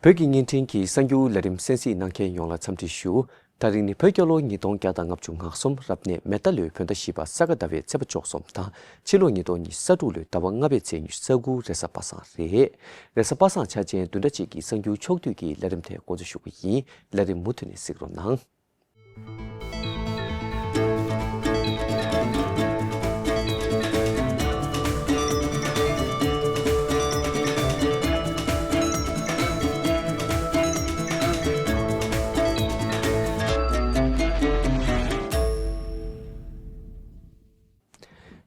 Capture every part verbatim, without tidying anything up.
བོད་ཀྱི་བརྙན་འཕྲིན་གྱི་གསར་འགྱུར་ལས་རིམ་གསན་གཟིགས་གནང་མཁན་ཡོངས་ལ་འཚམས་འདྲི་ཞུ། ད་རིང་ནི་བོད་རྒྱལ་ལོ་ཉིས་སྟོང་བརྒྱ་དང་ལྔ་བཅུ་ང་གསུམ་རབ་གནས་མེ་རྟ་ལོའི་བོད་ཟླ་བཞི་པ་ས་ག་ཟླ་བའི་ཚེས་པ་བཅུ་གསུམ་དང་ཕྱི་ལོ་ཉིས་སྟོང་ཉི་ཤུ་རྩ་དྲུག་ལོའི་ཟླ་བ་ལྔ་པའི་ཚེས་ཉི་ཤུ་རྩ་དགུ་རེས་གཟའ་པ་སངས་རེད། རེས་གཟའ་པ་སངས་འཆར་ཅན་བདུན་ཕྲག་གཅིག་གི་གསར་འགྱུར་ཕྱོགས་བསྡུས་ཀྱི་ལས་རིམ་དེ་འགོ་འཛུགས་ཞུ་གི་ཡིན། ལས་རིམ་མུ་མཐུད་ནས་གཟིགས་རོགས་གནང་།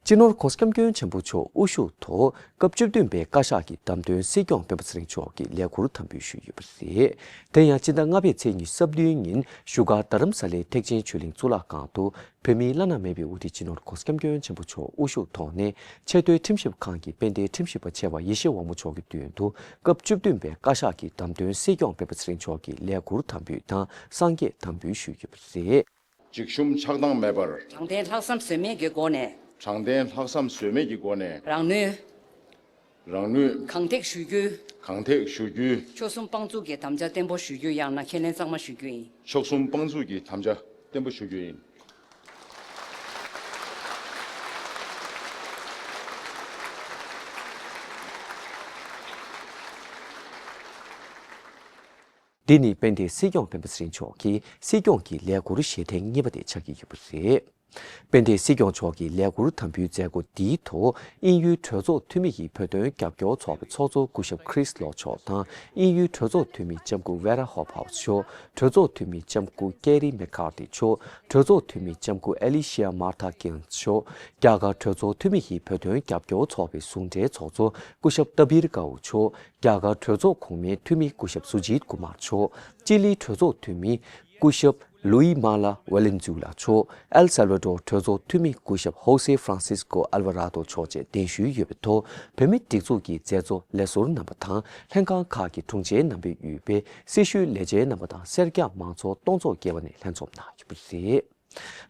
སྤྱི་ནོར་༸གོང་ས་༸སྐྱབས་མགོན་ཆེན་པོ་མཆོག་དབུ་བཞུགས་ཐོག་སྐབས་བཅུ་བདུན་པའི་བཀའ་ཤག་གི་བདམས་ཐོན་སྲིད་སྐྱོང་སྤེན་པ་ཚེ་རིང་མཆོག་གིས་ལས་འཁུར་དམ་འབུལ་ཞུས་ཡོད་པ་རེད། དེ་ཡང་སྤྱི་ཟླ་ལྔ་པའི་ཚེས་ཉི་ཤུ་རྩ་བདུན་ཉིན་བཞུགས་སྒར་རྡ་རམ་ས་ལའི་ཐེག་ཆེན་ཆོས་གླིང་གཙུག་ལག་ཁང་དུ་བོད་མིའི་བླ་ན་མེད་པའི་དབུ་ཁྲིད་སྤྱི་ནོར་༸གོང་ས་༸སྐྱབས་མགོན་ཆེན་པོ་མཆོག་དབུ་བཞུགས་ཐོག་ནས་ཆེས་མཐོའི་ཁྲིམས་ཞིབ་ཁང་གི་དཔལ་ལྡན་ཁྲིམས་ཞིབ་པ་ཆེ་བ་ཡེ་ཤེས་དབང་མོ་མཆོག་གི་མདུན་དུ་སྐབས་བཅུ་བདུན་པའི་བཀའ་ཤག་གི་བདམས་ཐོན་སྲིད་སྐྱོང་སྤེན་པ་ཚེ་རིང་མཆོག་གིས་ལས་འཁུར་དམ་འབུལ་དང་སངས་རྒྱས་དམ་འབུལ་ཞུས་ཡོད་པ་རེད། འཇིགས་ཞུམ་ཆགས་སྡང་མེད་པར། དྲང་བདེན་ལྷག་བསམ་ཟོལ་མེད་ཀྱི་སྒོ་ནས། དྲང་བདེན་ལྷག་བསམ་ཟོལ་མེད་ཀྱི་སྒོ་ནས། རང་ནུས། རང་ནུས། གང་ཐེག་ཞུ་རྒྱུའི། གང་ཐེག་ཞུ་རྒྱུའི། མཆོག་གསུམ་དཔང་བཙུགས་ཀྱི་དམ་བཅའ་བརྟན་པོ་ཞུ་རྒྱུ་ཡང་ན་ཁས་ལེན་གཙང་མ་ཞུ་རྒྱུ་ཡིན། མཆོག་གསུམ་དཔང་བཙུགས་ཀྱི་དམ་བཅའ་བརྟན་པོ་ཞུ་རྒྱུ་ཡིན། འདི་ནི་དཔལ་ལྡན་སྲིད་སྐྱོང་སྤེན་པ་ཚེ་རིང་མཆོག་གིས་སྲིད་སྐྱོང་གི་ལས་འཁུར་བཞེས་ཐེངས་གཉིས་པ་དེ་ཆགས་ཀྱི་ཡོད་པ་རེད། དཔལ་ལྡན་སྲིད་སྐྱོང་མཆོག་གི་ལས་འཁུར་དམ་འབུལ་མཛད་སྒོ་འདིའི་ཐོག་དབྱིན་ཡུལ་གྲོས་ཚོགས་འཐུས་མི་ཡི་བོད་དོན་རྒྱབ་སྐྱོར་ཚོགས་པའི་ཚོགས་གཙོ་སྐུ་ཞབས་Chris Lau མཆོག་དང་དབྱིན་ཡུལ་གྲོས་ཚོགས་འཐུས་མི་ལྕམ་སྐུ་Vera Hophouse མཆོག་གྲོས་ཚོགས་འཐུས་མི་ལྕམ་སྐུ་Katie McCarthy མཆོག་གྲོས་ཚོགས་འཐུས་མི་ལྕམ་སྐུ་Alicia Martha Gill མཆོག་རྒྱ་གར་གྲོས་ཚོགས་འཐུས་མི་ཡི་བོད་དོན་རྒྱབ་སྐྱོར་ཚོགས་པའི་ཟུང་འབྲེལ་ཚོགས་གཙོ་སྐུ་ཞབས་Tabir Gao མཆོག་རྒྱ་གར་གྲོས་ཚོགས་གོང་མའི་འཐུས་མི་སྐུ་ཞབས་Sujit Kumar མཆོག་ཅི་ལིའི་གྲོས་ཚོགས་འཐུས་མི་སྐུ་ཞབས་Luis Mala Valenzuela མཆོག་ཨེལ་སལ་ཝ་ཌོར་གྲོས་ཚོགས་འཐུས་མི་སྐུ་ཞབས་Jose Francisco Alvarado མཆོག་བཅས་གདན་ཞུས་ཡོད་པའི་ཐོག་བོད་མིའི་སྒྲིག་འཛུགས་ཀྱི་མཛད་གཙོ་ལས་ཟུར་རྣམ་པ་དང་ལྷན་ཁང་ཁག་གི་དྲུང་ཆེ་རྣམ་པས་དབུས་པའི་སྲི་ཞུའི་ལས་བྱེད་རྣམ་པ་དང་སེར་སྐྱ་མང་ཚོགས་སྟོང་ཚོ་བརྒལ་བ་ནས་ལྷན་འཛོམས་གནང་ཡོད་པ་རེད།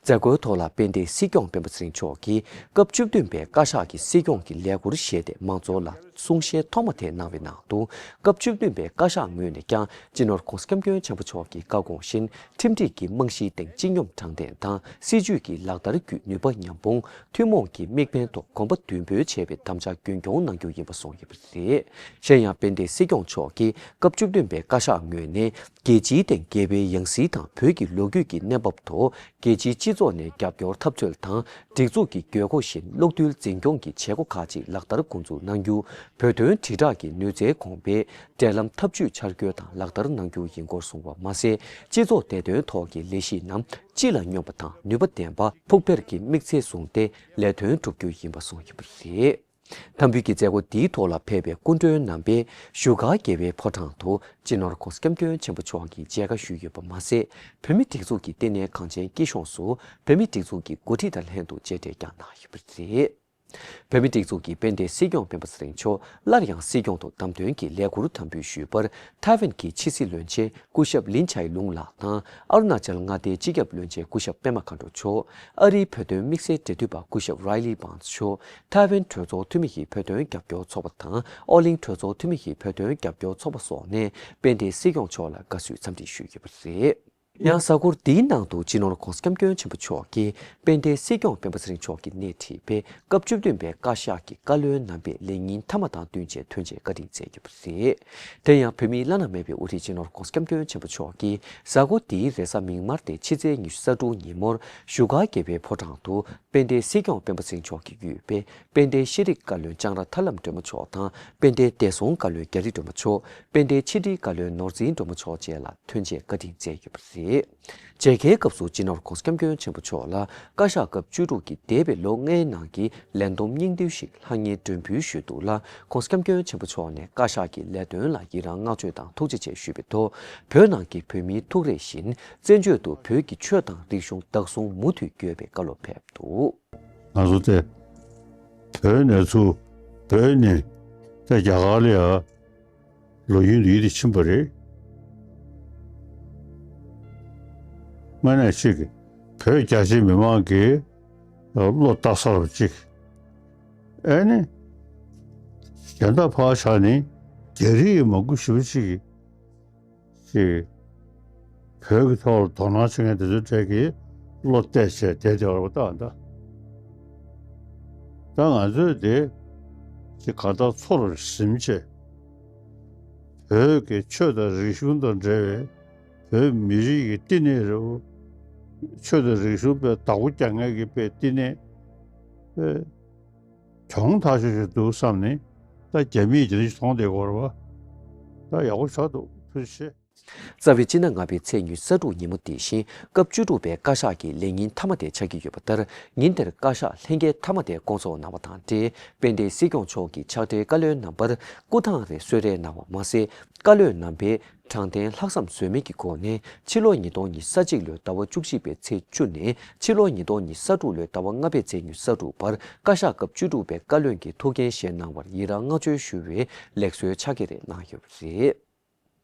མཛད་སྒོའི་ཐོག་ལ་དཔལ་ལྡན་སྲིད་སྐྱོང་སྤེན་པ་ཚེ་རིང་མཆོག་གིས་སྐབས་བཅུ་བདུན་པའི་བཀའ་ཤག་གི་སྲིད་སྐྱོང་གི་ལས་འཁུར་བཞེས་ཏེ་མང་ཚོགས་ལ་གསུང་བཤད་ཐོག་མ་དེ་གནང་བའི་ནང་དུ། སྐབས་བཅུ་བདུན་པའི་བཀའ་ཤག་ངོས་ནས་ཀྱང་སྤྱི་ནོར་༸གོང་ས་༸སྐྱབས་མགོན་ཆེན་པོ་མཆོག་གི་བཀའ་དགོངས་བཞིན་ཁྲིམས་སྒྲིག་གི་རྨང་གཞིའི་སྟེང་སྤྱི་སྙོམས་དྲང་བདེན་དང་སྲིད་ཇུས་ཀྱི་ལག་བསྟར་བརྒྱུད་ནུས་པ་མཉམ་སྤུངས་ཐུན་མོང་གི་དམིགས་འབེན་ཐོག་གོམ་པ་མདུན་སྤོས་བྱེད་པའི་དམ་བཅའ་རྒྱུན་འཁྱོངས་གནང་རྒྱུ་ཡིན་པ་གསུངས་ཡོད་པ་རེད། གཞན་ཡང་དཔལ་ལྡན་སྲིད་སྐྱོང་མཆོག་གིས་སྐབས་བཅུ་བདུན་པའི་བཀའ་ཤག་ངོས་ནས། རྒྱལ་སྤྱིའི་སྟེང་རྒྱལ་པོའི་ཡང་སྲིད་དང་བོད་ཀྱི་ལོ་རྒྱུས་ཀྱི་གནས་བབ་ཐོག་རྒྱལ་སྤྱིའི་སྤྱི་ཚོགས་ནས་རྒྱབ་སྐྱོར་ཐབས་འཚོལ་དང་སྒྲིག་འཛུགས་ཀྱི་དགོས་མཁོ་བཞིན་གློག་རྡུལ་འཛིན་སྐྱོང་གི་བྱེད་སྒོ་ཁག་ཅིག་ལག་བསྟར་འགོ་འཛུགས་གནང་རྒྱུ། བོད་དོན་དྲིལ་བསྒྲགས་ཀྱི་ནུས་རྩལ་གོང་སྤེལ། འབྲེལ་ལམ་འཐབ་ཇུས་འཆར་འགོད་དང་ལག་བསྟར་གནང་རྒྱུ་ཡིན་སྐོར་གསུངས་པ་མ་ཟད། སྤྱི་ཚོགས་བདེ་དོན་ཐོག་གི་ལས་གཞི་རྣམས་སྤྱི་ལ་སྙོམས་པ་དང་ནུས་པ་ལྡན་པ་ཕུགས་འཕེར་གྱི་དམིགས་ཚད་བཟུང་སྟེ་ལས་དོན་བསྒྲུབ་རྒྱུ་ཡིན་པ་གསུངས་ཡོད་པ་རེད། དམ་འབུལ་གྱི་མཛད་སྒོ་འདིའི་ཐོག་ལ་ཕེབས་པའི་སྐུ་མགྲོན་རྣམ་པས་བཞུགས་སྒར་རྒྱལ་བའི་ཕོ་བྲང་དུ་སྤྱི་ནོར་༸གོང་ས་༸སྐྱབས་མགོན་ཆེན་པོ་མཆོག་གི་མཇལ་ཁ་ཞུས་ཡོད་པ་མ་ཟད། བོད་མིའི་སྒྲིག་འཛུགས་ཀྱི་ལྟེ་གནས་གངས་ཅན་སྐྱིད་གཤོངས་སུ་བོད་མིའི་སྒྲིག་འཛུགས་ཀྱི་འགོ་ཁྲིད་དང་ལྷན་དུ་མཇལ་འཕྲད་ཀྱང་གནང་ཡོད་པ་རེད། བོད་མིའི་སྒྲིག་འཛུགས་ཀྱི་དཔལ་ལྡན་སྲིད་སྐྱོང་སྤེན་པ་ཚེ་རིང་མཆོག་སླར་ཡང་སྲིད་སྐྱོང་དུ་བདམས་ཐོན་གྱི་ལས་འཁུར་དམ་འབུལ་ཞུས་པར། ཐའེ་ཝན་གྱི་ཕྱི་སྲིད་བློན་ཆེན་སྐུ་ཞབས་ལིན་ཆའེ་ལུང་ལགས་དང་། ཨ་རུ་ན་ཅལ་མངའ་སྡེའི་སྤྱི་ཁྱབ་བློན་ཆེན་སྐུ་ཞབས་པད་མ་མཁའ་འགྲོ་མཆོག་ཨ་རིའི་བོད་དོན་དམིགས་བསལ་འབྲེལ་མཐུད་པ་སྐུ་ཞབས་རའི་ལི་བཱནས་མཆོག་ཐའེ་ཝན་གྲོས་ཚོགས་འཐུས་མི་ཡི་བོད་དོན་རྒྱབ་སྐྱོར་ཚོགས་པ་དང་། ཨོ་གླིང་གྲོས་ཚོགས་འཐུས་མི་ཡི་བོད་དོན་རྒྱབ་སྐྱོར་ཚོགས་པ་སོགས་ནས་དཔལ་ལྡན་སྲིད་སྐྱོང་མཆོག་ལ་དགའ་བསུའི་འཚམས་འདྲི་ཞུས་ཡོད་པ་རེད། ཡང་གཟའ་འཁོར་འདིའི་ནང་དུ་སྤྱི་ནོར་༸གོང་ས་༸སྐྱབས་མགོན་ཆེན་པོ་མཆོག་གིས་དཔལ་ལྡན་སྲིད་སྐྱོང་སྤེན་པ་ཚེ་རིང་མཆོག་གིས་སྣེ་ཁྲིད་པའི་སྐབས་བཅུ་བདུན་པའི་བཀའ་ཤག་གི་བཀའ་བློན་རྣམ་པས་ལས་ཉིན་མཐའ་མ་དང་བསྟུན་བྱས་ཐོན་སྐྱེལ་བཀའ་དྲིན་སྩལ་ཡོད་པ་རེད། དེ་ཡང་བོད་མིའི་བླ་ན་མེད་པའི་དབུ་ཁྲིད་སྤྱི་ནོར་༸གོང་ས་༸སྐྱབས་མགོན་ཆེན་པོ་མཆོག་གིས་གཟའ་འཁོར་འདིའི་རེས་གཟའ་མིག་དམར་ཏེ་ཕྱི་ཚེས་ཉི་ཤུ་རྩ་དྲུག་ཉིན་མོར་བཞུགས་སྒར་རྒྱལ་བའི་ཕོ་བྲང་དུ་དཔལ་ལྡན་སྲིད་སྐྱོང་སྤེན་པ་ཚེ་རིང་མཆོག་གིས་དབུས་པའི་དཔལ་ལྡན་ཤེས་རིག་བཀའ་བློན་ལྕང་ར་ཐར་ལམ་སྒྲོལ་མ་མཆོག་དང་། དཔལ་ལྡན་བདེ་སྲུང་བཀའ་བློན་རྒྱ་རི་སྒྲོལ་མ་མཆོག་དཔལ་ལྡན་ཕྱི་དྲིལ་བཀའ་བློན་ནོར་འཛིན་སྒྲོལ་མ་མཆོག་བཅས་ལ་ཐོན་སྐྱེལ་བཀའ་དྲིན་སྩལ་ཡོད་པ་རེད། མཇལ་ཁའི་སྐབས་སུ་སྤྱི་ནོར་༸གོང་ས་༸སྐྱབས་མགོན་ཆེན་པོ་མཆོག་ལ་བཀའ་ཤག་སྐབས་བཅུ་དྲུག་གི་འདས་པའི་ལོ་ལྔའི་ནང་གི་ལས་བསྡོམས་སྙིང་བསྡུས་ཤིག་ལྷང་ངེར་སྒྲོན་འབུལ་ཞུས་འདུག་ལ། ༸གོང་ས་༸སྐྱབས་མགོན་ཆེན་པོ་མཆོག་ནས་བཀའ་ཤག་གི་ལས་དོན་ལ་ཡི་རང་བསྔགས་བརྗོད་དང་ཐུགས་རྗེ་ཆེ་ཞུས་པའི་ཐོག་བོད་ནང་གི་བོད་མིའི་ཐུགས་རེ་བཞིན་བཙན་བྱོལ་དུ་བོད་ཀྱི་ཆོས་དང་རིག་གཞུང་བདག་བཟུང་མུ་མཐུད་དགོས་པའི་བཀའ་སློབ་ཕེབས་འདུག་ང་ཚོ་དེ་བོད་ནས་ཚུར་བོད་ནས་དེ་རྒྱ་གར་ལ་ཡ་ལོ་རྒྱུས་འདི་ཡིད་དུ་ཕྱིན་པ་རེད། དངོས་གནས་ཅིག་བོད་རྒྱ་ཆེ་མི་མང་གི་བློ་ལྟ་ས་རུ་ཅིག་ཨེ་ནི་གཞན་དག་ཕར་བཞག་ནི་རྒྱ་རིགས་མང་པོ་ཞེ་པོ་ཅིག་གིས་ ཀྱི་བོད་ཀྱི་ཐོག་ལ་དོ་སྣང་བྱེད་མཁན་དེ་ཚོའི་གྲས་ཀྱིས་བློ་གཏད་བྱས་བསྡད་བསྡད་པ་རེད་པ། ད་ད་ད་ང་ཚོས་དེ་ཅིག་གང་ལྟར་ཚུར་ཟིན་བྱས། བོད་ཀྱི་ཆོས་དང་རིག་གཞུང་དང་འབྲེལ་བའི་བོད་མི་རིགས་ཀྱི་བསྟི་གནས་རེད། ཆོས་དང་རིག་གཞུང་པའི་བདག་པོ་རྒྱག་མཁན་གྱི་པའི་བསྟི་གནས་པའི་གྱོང་ཐག་ཆོད་ཞིག་འདུག་བསམ་ནས། ད་རྒྱ་མིས་དེ་འདྲ་ཞིག་མཐོང་བསྡད་ཀྱི་ཡོད་རེད་པ། ད་ཡག་པོ་ཆགས་འདུག། ཐུགས་རྗེ་ཆེ། རྩ་བའི་སྤྱི་ཟླ་ལྔ་པའི་ཚེས་ཉི་ཤུ་རྩ་དྲུག་ཉིན་མོ་དེ་བཞིན་སྐབས་བཅུ་དྲུག་པའི་བཀའ་ཤག་གི་ལས་ཉིན་མཐའ་མ་དེ་ཆགས་ཀྱི་ཡོད་པ་ལྟར། ཉིན་དེར་བཀའ་ཤག་ལྷན་རྒྱས་མཐའ་མ་དེ་སྐོང་ཚོགས་གནང་བ་དང་འབྲེལ། དཔལ་ལྡན་སྲིད་སྐྱོང་མཆོག་གིས་ཕྱག་སྦྲེལ་བཀའ་བློན་རྣམ་པར་སྐུ་ཐང་རེ་གསོལ་རས་གནང་བ་མ་ཟད། བཀའ་བློན་རྣམ་པས་དྲང་བདེན་ལྷག་བསམ་ཟོལ་མེད་ཀྱི་སྒོ་ནས་ཕྱི་ལོ་ཉིས་སྟོང་ཉི་ཤུ་རྩ་གཅིག་ལོའི་ཟླ་བ་བཅུ་གཅིག་པའི་ཚེས་བཅུ་ནས་ཕྱི་ལོ་ཉིས་སྟོང་ཉི་ཤུ་རྩ་དྲུག་ལོའི་ཟླ་བ་ལྔ་པའི་ཚེས་ཉི་ཤུ་རྩ་དྲུག་བར་བཀའ་ཤག་སྐབས་བཅུ་དྲུག་པའི་བཀའ་བློན་གྱི་ཐུགས་འགན་བཞེས་གནང་བར་ཡི་རང་བསྔགས་བརྗོད་ཞུ་བའི་ལེགས་གསོལ་ཕྱག་འཁྱེར་རེ་གནང་ཡོད་པ་རེད།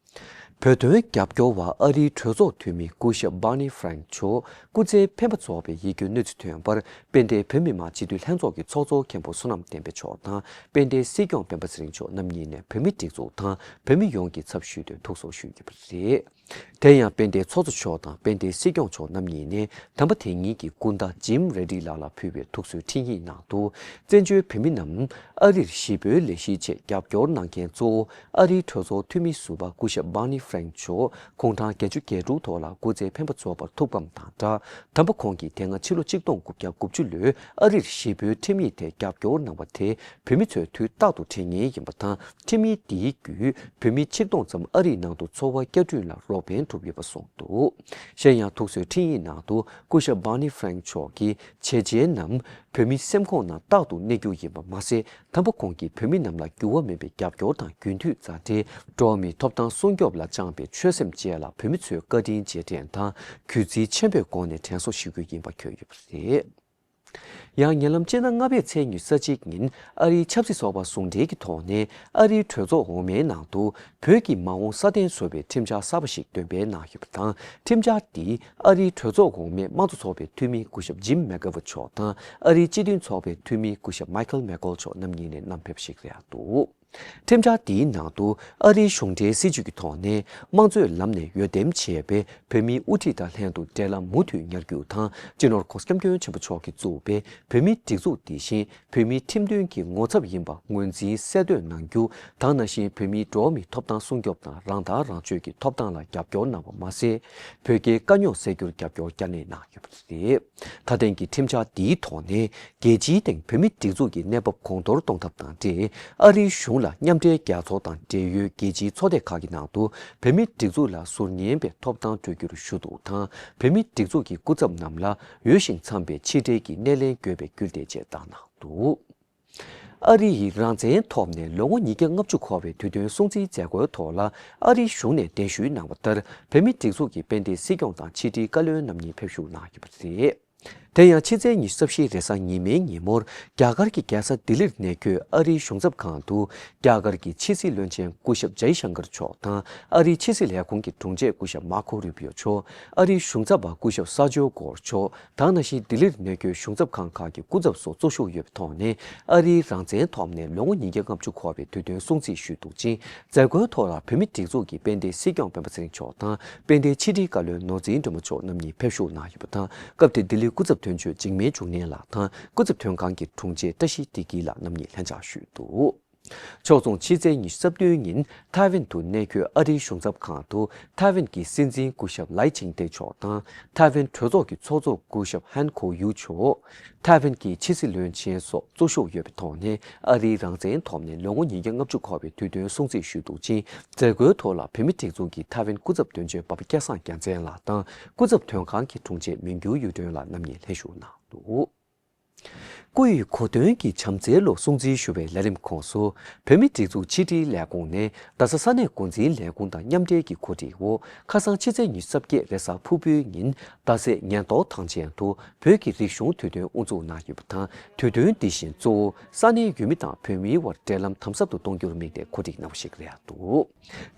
བོད་དོན་རྒྱབ་སྐྱོར་བ་ཨ་རིའི་གྲོས་ཚོགས་འཐུས་མི་སྐུ་ཞབས་Barney Frank་མཆོག་སྐུ་ཚེའི་འཕེན་པ་རྫོགས་པའི་ཡིད་སྐྱོའི་གནས་ཚུལ་ཐོན་པར། དཔལ་ལྡན་བོད་མི་མང་སྤྱི་འཐུས་ལྷན་ཚོགས་ཀྱི་ཚོགས་གཙོ་མཁན་པོ་བསོད་ནམས་བསྟན་འཕེལ་མཆོག་དང་དཔལ་ལྡན་སྲིད་སྐྱོང་སྤེན་པ་ཚེ་རིང་མཆོག་རྣམ་གཉིས་ནས་བོད་མིའི་སྒྲིག་འཛུགས་དང་བོད་མི་ཡོངས་ཀྱི་ཚབ་ཞུས་ཏེ་ཐུགས་གསོ་ཞུས་ཡོད་པ་རེད། དེ་ཡང་དཔལ་ལྡན་ཚོགས་གཙོ་མཆོག་དང་དཔལ་ལྡན་སྲིད་སྐྱོང་མཆོག་རྣམ་གཉིས་ནས་དམ་པ་དེ་ཉིད་ཀྱི་སྐུ་ཟླ་ཇིམ་རེ་ཌི་ལགས་ལ་ཕུལ་བའི་ཐུགས་གསོའི་འཕྲིན་ཡིག་ནང་དུ། བཙན་བྱོལ་བོད་མི་རྣམས་ཨ་རིར་གཞིས་སྤོའི་ལས་གཞིའི་ཆེད་རྒྱབ་སྐྱོར་གནང་མཁན་གཙོ་བོ་ཨ་རིའི་གྲོས་ཚོགས་འཐུས་མི་ཟུར་པ་སྐུ་ཞབས་Barney Frank་མཆོག་དགུང་གྲངས་བརྒྱད་ཅུ་གྱ་དྲུག་ཐོག་ལ་སྐུ་ཚེའི་འཕེན་པ་རྫོགས་པར་ཐུགས་ཕམ་དང་སྦྲགས། དམ་པ་ཁོང་གིས་དེ་སྔ་ཕྱི་ལོ་ཆིག་སྟོང་དགུ་བརྒྱ་དགུ་བཅུ་ལོའི་ཨ་རིར་གཞིས་སྤོའི་ཁྲིམས་ཡིག་དེ་རྒྱབ་སྐྱོར་གནང་བ་དེ་བོད་མི་ཚོས་དུས་རྟག་ཏུ་དྲན་མཁན་ཡིན་པ་དང་། ཁྲིམས་ཡིག་འདིའི་བརྒྱུད་བོད་མི་ཆིག་སྟོང་ཙམ་ཨ་རིའི་ནང་དུ་འཚོ་བ་བསྐྱར་སྐྲུན་ལ་རོགས་ཕན་བསྒྲུབས་ཡོད་པ་གསུངས་འདུག། གཞན་ཡང་ཐུགས་གསོའི་འཕྲིན་ཡིག་ནང་དུ་སྐུ་ཞབས་Barney Frank་མཆོག་གིས་བྱས་རྗེས་རྣམས་བོད་མིའི་སེམས་ཁོང་ནང་རྟག་ཏུ་གནས་རྒྱུ་ཡིན་པ་མ་ཟད། དམ་པ་ཁོང་གིས་བོད་མི་རྣམས་ལ་འགྱུར་བ་མེད་པའི་རྒྱབ་སྐྱོར་དང་རྒྱུན་མཐུད་མཛའ་འབྲེལ། འགྲོ་བ་མིའི་ཐོབ་ཐང་སྲུང་སྐྱོབ་ལ་བཅངས་པའི་ཆོད་སེམས་བཅས་ལ་བོད་མི་ཚོས་བཀའ་དྲིན་རྗེས་དྲན་དང་གུས་བརྩི་ཆེན་པོའི་སྒོ་ནས་དྲན་གསོ་ཞུ་རྒྱུ་ཡིན་པ་འཁོད་ཡོད་པ་རེད། ཡང་ཉེ་ལམ་སྤྱི་ཟླ་ལྔ་པའི་ཚེས་ཉི་ཤུ་རྩ་གཅིག་ཉིན་ཨ་རིའི་ཆབ་སྲིད་ཚོགས་པ་ཟུང་འབྲེལ་གྱི་ཐོག་ནས་ཨ་རིའི་གྲོས་ཚོགས་འོག་མའི་ནང་དུ་བོད་ཀྱི་མ་འོངས་སྲ་བརྟན་བཟོ་བའི་ཁྲིམས་འཆར་གསར་པ་ཞིག་འདོན་སྤེལ་གནང་ཡོད་པ་དང་། ཁྲིམས་འཆར་འདིས་ཨ་རིའི་གྲོས་ཚོགས་འོག་མའི་དམངས་གཙོ་ཚོགས་པའི་འཐུས་མི་སྐུ་ཞབས་ཇིམ་མེག་གྷ་ཝར་མཆོག་དང་ཨ་རིའི་སྤྱི་མཐུན་ཚོགས་པའི་འཐུས་མི་སྐུ་ཞབས་མའི་ཁལ་མེག་ཀོལ་མཆོག་རྣམ་གཉིས་ནས་བསྣམས་ཕེབས་ཤིག་རེད་འདུག། ཁྲིམས་འཆར་འདིའི་ནང་དུ་ཨ་རིའི་གཞུང་འབྲེལ་སྲིད་བྱུས་ཀྱི་ཐོག་ནས་དམངས་གཙོའི་ལམ་ནས་འོས་འདེམས་བྱས་པའི་བོད་མིའི་དབུ་ཁྲིད་དང་ལྷན་དུ་འབྲེལ་ལམ་མུ་མཐུད་ཉར་རྒྱུ་དང་། སྤྱི་ནོར་༸གོང་ས་༸སྐྱབས་མགོན་ཆེན་པོ་མཆོག་གིས་བཙུགས་པའི་བོད་མིའི་སྒྲིག་འཛུགས་དེ་བཞིན་བོད་མིའི་ཁྲིམས་དོན་གྱི་ངོ་ཚབ་ཡིན་པ་ངོས་འཛིན་གསལ་སྟོན་གནང་རྒྱུ་དང་། ནང་བཞིན་བོད་མིའི་འགྲོ་བ་མིའི་ཐོབ་ཐང་སྲུང་སྐྱོབ་དང་རང་ཐག་རང་གཅོད་ཀྱི་ཐོབ་ཐང་ལ་རྒྱབ་སྐྱོར་གནང་བ་མ་ཟད། བོད་རྒྱའི་དཀའ་རྙོག་སེལ་རྒྱུར་རྒྱབ་སྐྱོར་བསྐྱར་ནན་གནང་ཡོད་པ་རེད། ད་ཐེངས་ཀྱི་ཁྲིམས་འཆར་འདིའི་ཐོག་ནས་རྒྱལ་སྤྱིའི་སྟེང་བོད་མིའི་སྒྲིག་འཛུགས་ཀྱི་གནས་བབ་གོང་མཐོར་གཏོང་ཐབས་དང་འབྲེལ། ཨ་རིའི་གཞུང་ལ་མཉམ་འབྲེལ་རྒྱལ་ཚོགས་དང་འབྲེལ་ཡོད་རྒྱལ་སྤྱིའི་ཚོགས་སྡེ་ཁག་གི་ནང་དུ་བོད་མིའི་སྒྲིག་འཛུགས་ལ་ཟུར་ཉན་པའི་ཐོབ་ཐང་སྤྲོད་རྒྱུར་ཞུ་གཏུག་དང་། བོད་མིའི་སྒྲིག་འཛུགས་ཀྱི་སྐུ་ཚབ་རྣམས་ལ་འོས་ཤིང་འཚམས་པའི་ཕྱི་འབྲེལ་གྱི་སྣེ་ལེན་དགོས་པའི་སྐུལ་འདེད་བཅས་བཏང་གནང་འདུག། ཨ་རི་ཡི་རང་བཙན་ཐོབ་ནས་ལོ་ངོ་ཉིས་བརྒྱ་ལྔ་བཅུ་འཁོར་བའི་དུས་སྟོན་སྲུང་བརྩིའི་མཛད་སྒོའི་ཐོག་ལ་ཨ་རིའི་གཞུང་ནས་གདན་ཞུས་གནང་བ་ལྟར། བོད་མིའི་སྒྲིག་འཛུགས་ཀྱི་དཔལ་ལྡན་སྲིད་སྐྱོང་དང་ཕྱི་དྲིལ་བཀའ་བློན་རྣམ་གཉིས་ཕེབས་བཞུགས་གནང་ཡོད་པ་རེད། དེ་ཡང་ཕྱི་ཚེས་ཉི་ཤུ་རྩ་བཞི་རེས་གཟའ་ཉི་མའི་ཉིན་མོར་རྒྱ་གར་གྱི་རྒྱལ་ས་ལྡི་ལིར་གནས་འཁོད་ཨ་རིའི་གཞུང་ཚབ་ཁང་དུ། རྒྱ་གར་གྱི་ཕྱི་སྲིད་བློན་ཆེན་སྐུ་ཞབས་ཇའི་ཤང་ཀར་མཆོག་དང་། ཨ་རིའི་ཕྱི་སྲིད་ལས་ཁུངས་ཀྱི་དྲུང་ཆེ་སྐུ་ཞབས་མར་ཁོ་རུ་པིའོ་མཆོག། ཨ་རིའི་གཞུང་ཚབ་པ་སྐུ་ཞབས་ས་ཇོ་གོར་མཆོག་དང་། ནང་བཞིན་ལྡི་ལིར་གནས་འཁོད་གཞུང་ཚབ་ཁང་ཁག་གི་སྐུ་ཚབ་སོགས་གཙོ་བཞུགས་ཡོད་པའི་ཐོག་ནས། ཨ་རིའི་རང་བཙན་ཐོབ་ནས་ལོ་ངོ་ཉིས་བརྒྱ་ལྔ་བཅུ་འཁོར་བའི་དུས་སྟོན་སྲུང་བརྩི་ཞུས་འདུག་ཅིང་། མཛད་སྒོའི་ཐོག་ལ་བོད་མིའི་སྒྲིག་འཛུགས་ཀྱི་དཔལ་ལྡན་སྲིད་སྐྱོང་སྤེན་པ་ཚེ་རིང་མཆོག་དང་། དཔལ་ལྡན་ཕྱི་དྲིལ་བཀའ་བློན་ནོར་འཛིན་སྒྲོལ་མ་མཆོག་རྣམ་གཉིས་ཕེབས་བཞུགས་གནང་ཡོད་པ་དང་། སྐབས་དེར་ལྡི་ལིའི་སྐུ་ཚབ་དོན་གཅོད་འཇིགས་མེད་འབྱུང་གནས་ལགས་དང་། སྐུ་ཚབ་དོན་ཁང་གི་དྲུང་ཆེ་བཀྲ་ཤིས་བདེ་སྐྱིད་ལགས་རྣམ་གཉིས་ལྷན་བཅར་ཞུས་འདུག། ཕྱོགས་མཚུངས་ཕྱི་ཚེས་ཉི་ཤུ་རྩ་བདུན་ཉིན་ཐའེ་ཝན་དུ་གནས་འཁོད་ཨ་རིའི་གཞུང་ཚབ་ཁང་དུ་ཐའེ་ཝན་གྱི་སྲིད་འཛིན་སྐུ་ཞབས་ལའེ་ཆིང་ཏེ་མཆོག་དང་། ཐའེ་ཝན་གྲོས་ཚོགས་ཀྱི་ཚོགས་གཙོ་སྐུ་ཞབས་ཧན་ཁོ་ཡུ་མཆོག། ཐའེ་ཝན་གྱི་ཕྱི་སྲིད་བློན་ཆེན་སོགས་གཙོ་བཞུགས་ཡོད་པའི་ཐོག་ནས། ཨ་རིའི་རང་བཙན་ཐོབ་ནས་ལོ་ངོ་ཉིས་བརྒྱ་ལྔ་བཅུ་འཁོར་བའི་དུས་སྟོན་སྲུང་བརྩི་ཞུས་འདུག་ཅིང་། མཛད་སྒོའི་ཐོག་ལ་བོད་མིའི་སྒྲིག་འཛུགས་ཀྱི་ཐའེ་ཝན་སྐུ་ཚབ་དོན་གཅོད་འབའ་པ་སྐལ་བཟང་རྒྱལ་མཚན་ལགས་དང་། སྐུ་ཚབ་དོན་ཁང་གི་དྲུང་ཆེ་མིང་འགྱུར་གཡུ་སྒྲོན་ལགས་རྣམ་གཉིས་ལྷན་ཞུགས་གནང་འདུག། སྐུ་ཡི་གོ་སྟོན་གྱི་བྱམས་བརྩེའི་ལོ་སྲུང་བརྩི་ཞུ་བའི་ལས་རིམ་ཁོངས་སུ། བོད་མིའི་སྒྲིག་འཛུགས་ཕྱི་དྲིལ་ལས་ཁུངས་ནས་རྡ་ས་ས་གནས་འགོ་འཛིན་ལས་ཁུངས་དང་མཉམ་འབྲེལ་གྱིས་གོ་སྒྲིག་འོག། ཁ་སང་ཕྱི་ཚེས་ཉི་ཤུ་རྩ་བརྒྱད་རེས་གཟའ་ཕུར་བུའི་ཉིན། རྡ་སའི་ཉེན་རྟོག་ཐང་ཆེན་དུ་བོད་ཀྱི་རིག་གཞུང་དུས་སྟོན་དབུ་འཛུགས་གནང་ཡོད་པ་དང་། དུས་སྟོན་འདི་བཞིན་གཙོ་བོ་ས་གནས་ཡུལ་མི་དང་བོད་མིའི་དབར་འབྲེལ་ལམ་དམ་ཟབ་ཏུ་གཏོང་རྒྱུར་དམིགས་ཏེ་གོ་སྒྲིག་གནང་བ་ཞིག་རེད་འདུག།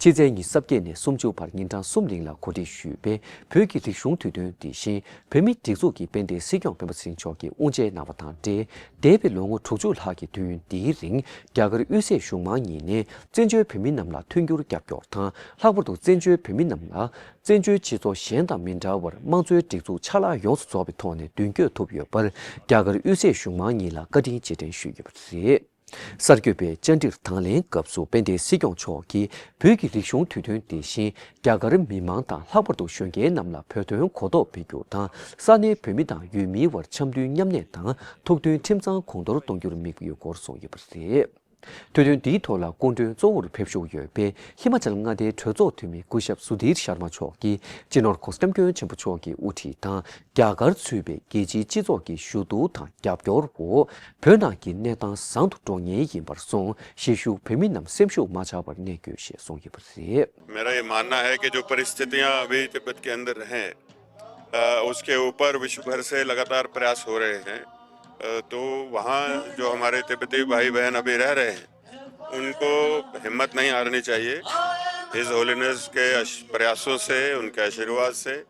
ཕྱི་ཚེས་ཉི་ཤུ་རྩ་བརྒྱད་ནས་སུམ་ཅུ་བར་ཉིན་གྲངས་གསུམ་རིང་ལ་གོ་སྒྲིག་ཞུས་པའི་བོད་ཀྱི་རིག་གཞུང་དུས་སྟོན་འདི་བཞིན། བོད་མིའི་སྒྲིག་འཛུགས་ཀྱི་དཔལ་ལྡན་སྲིད་སྐྱོང་སྤེན་པ་ཚེ་རིང་མཆོག་གིས་དབུ་འབྱེད་གནང་བ་དང་འབྲེལ། འདས་པའི་ལོ་ངོ་དྲུག་ཅུ་ལྷག་གི་དུས་ཡུན་འདིའི་རིང་རྒྱ་གར་དབུས་སའི་གཞུང་མང་གཉིས་ནས་བཙན་བྱོལ་བོད་མི་རྣམས་ལ་མཐུན་འགྱུར་རྒྱབ་སྐྱོར་དང་། ལྷག་པར་དུ་བཙན་བྱོལ་བོད་མི་རྣམས་ལ་བཙན་བྱོལ་སྤྱི་ཚོགས་གཞན་དང་མི་འདྲ་བར་དམངས་གཙོའི་སྒྲིག་འཛུགས་ཆ་ལག་ཡོངས་སུ་རྫོགས་པའི་ཐོག་ནས་མདུན་སྐྱོད་ཐུབ་ཡོད་པར་རྒྱ་གར་དབུས་སའི་གཞུང་མང་གཉིས་ལ་བཀའ་དྲིན་རྗེས་དྲན་ཞུས་ཡོད་པ་རེད། གསར་འགོད་པས་བཅར་འདྲིར་དང་ལེན་སྐབས་སུ་དཔལ་ལྡན་སྲིད་སྐྱོང་མཆོག་གིས་བོད་ཀྱི་རིག་གཞུང་དུས་སྟོན་དེ་བཞིན་རྒྱ་གར་མི་མང་དང་ལྷག་པར་དུ་གཞོན་སྐྱེས་རྣམས་ལ་བོད་དོན་གོ་རྟོགས་སྤེལ་རྒྱུ་དང་། ས་གནས་བོད་མི་དང་ཡུལ་མིའི་བར་འཆམ་མཐུན་མཉམ་གནས་དང་ཐུགས་མཐུན་ཁྲིམས་གཙང་གོང་མཐོར་གཏོང་རྒྱུར་དམིགས་ཡོད་སྐོར་གསུངས་ཡོད་པ་རེད། དུས་སྟོན་འདིའི་ཐོག་ལ་སྐུ་མགྲོན་གཙོ་བོར་ཕེབས་ཞུགས་ཡོད་པའི་ཧི་མ་ཅལ་མངའ་སྡེའི་གྲོས་ཚོགས་འཐུས་མི་སྐུ་ཞབས་སུ་དྷིར་ཤར་མ་མཆོག་གིས་སྤྱི་ནོར་༸གོང་ས་༸སྐྱབས་མགོན་ཆེན་པོ་མཆོག་གི་དབུ་ཁྲིད་དང་། རྒྱ་གར་ཚུད་པའི་རྒྱལ་སྤྱིའི་སྤྱི་ཚོགས་ཀྱི་ཞུ་གཏུག་དང་རྒྱབ་སྐྱོར་འོག་བོད་ནང་གི་གནས་སྟངས་བཟང་དུ་འགྲོ་ངེས་ཡིན་པར་སོང་། གཞིས་བཞུགས་བོད་མི་རྣམས་སེམས་ཤུགས་མ་ཆག་པར་གནས་དགོས་ཞེས་གསུངས་ཡོད་པ་རེད། मेरा ये मानना है कि जो परिस्थितियां अभी तिब्बत के अंदर हैं, अ, उसके ऊपर विश्व भर से लगातार प्रयास हो रहे हैं। अ, तो वहाँ जो हमारे तिब्बती भाई बहन अभी रह रहे हैं, उनको हिम्मत नहीं हारनी चाहिए। हिज होलिनेस के अश-, प्रयासों से, उनके आशीर्वाद से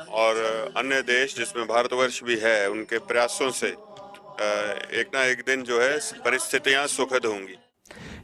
और अन्य देश, जिसमें भारतवर्ष भी है, उनके प्रयासों से, अ, एक ना एक दिन जो है, परिस्थितियां सुखद होंगी।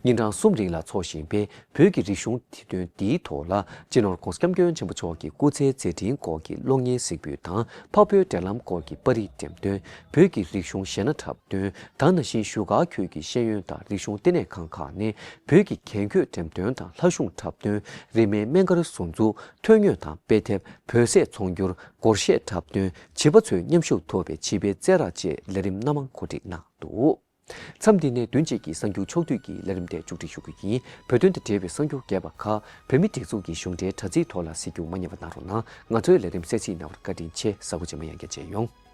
ཉིན་གྲངས་གསུམ་རིང་ལ་འཚོགས་བཞིན་པའི་བོད་ཀྱི་རིག་གཞུང་དུས་སྟོན་འདིའི་ཐོག་ལ། སྤྱི་ནོར་༸གོང་ས་༸སྐྱབས་མགོན་ཆེན་པོ་མཆོག་གི་སྐུ་ཚེའི་མཛད་འཕྲིན་སྐོར་གྱི་གློག་བརྙན་གཟིགས་འབུལ་དང་། འཕགས་བོད་འབྲེལ་ལམ་སྐོར་གྱི་པར་རིས་འགྲེམས་སྟོན། བོད་ཀྱི་རིག་གཞུང་གཞས་སྣ་འཁྲབ་སྟོན། ད་ནང་བཞིན་བཞུགས་སྒར་ཁུལ་གྱི་ཤེས་ཡོན་དང་རིག་གཞུང་ལྟེ་གནས་ཁང་ཁག་ནས་བོད་ཀྱི་གྱེན་འཁོད་འགྲེམས་སྟོན་དང་ལྷ་གཞུང་འཁྲབ་སྟོན། རིས་མེད་སྨན་སྒར་ཟུར་འཛུགས། ཐོན་དངོས་དང་དཔེ་དེབ། བོད་ཟས་ཚོང་སྒྱུར། སྒོར་གཞས་འཁྲབ་སྟོན། བྱིས་པ་ཚོས་མཉམ་ཞུགས་ཐུབ་པའི་བྱིས་པའི་རྩེད་ར་བཅས་ལས་རིམ་སྣ་མང་གོ་སྒྲིག་གནང་འདུག་མཚམས་འདི་ནས་བདུན་གཅིག་གི་གསར་འགྱུར་ཕྱོགས་བསྡུས་ཀྱི་ལས་རིམ་དེ་མཇུག་སྒྲིལ་ཞུ་རྒྱུ་ཡིན། བོད་དོན་དང་འབྲེལ་བའི་གསར་འགྱུར་རྒྱས་པ་ཁག་བོད་མིའི་སྒྲིག་འཛུགས་ཀྱི་གཞུང་འབྲེལ་དྲ་ཚིགས་ཐོག་ལ་གཟིགས་རྒྱུ་མ་བསྙེལ་བ་གནང་རོགས་གནང་། ང་ཚོའི་ལས་རིམ་གསན་གཟིགས་གནང་བར་བཀའ་དྲིན་ཆེ། གཟའ་འཁོར་རྗེས་མ་ཡང་བསྐྱར་མཇལ་ཡོང་།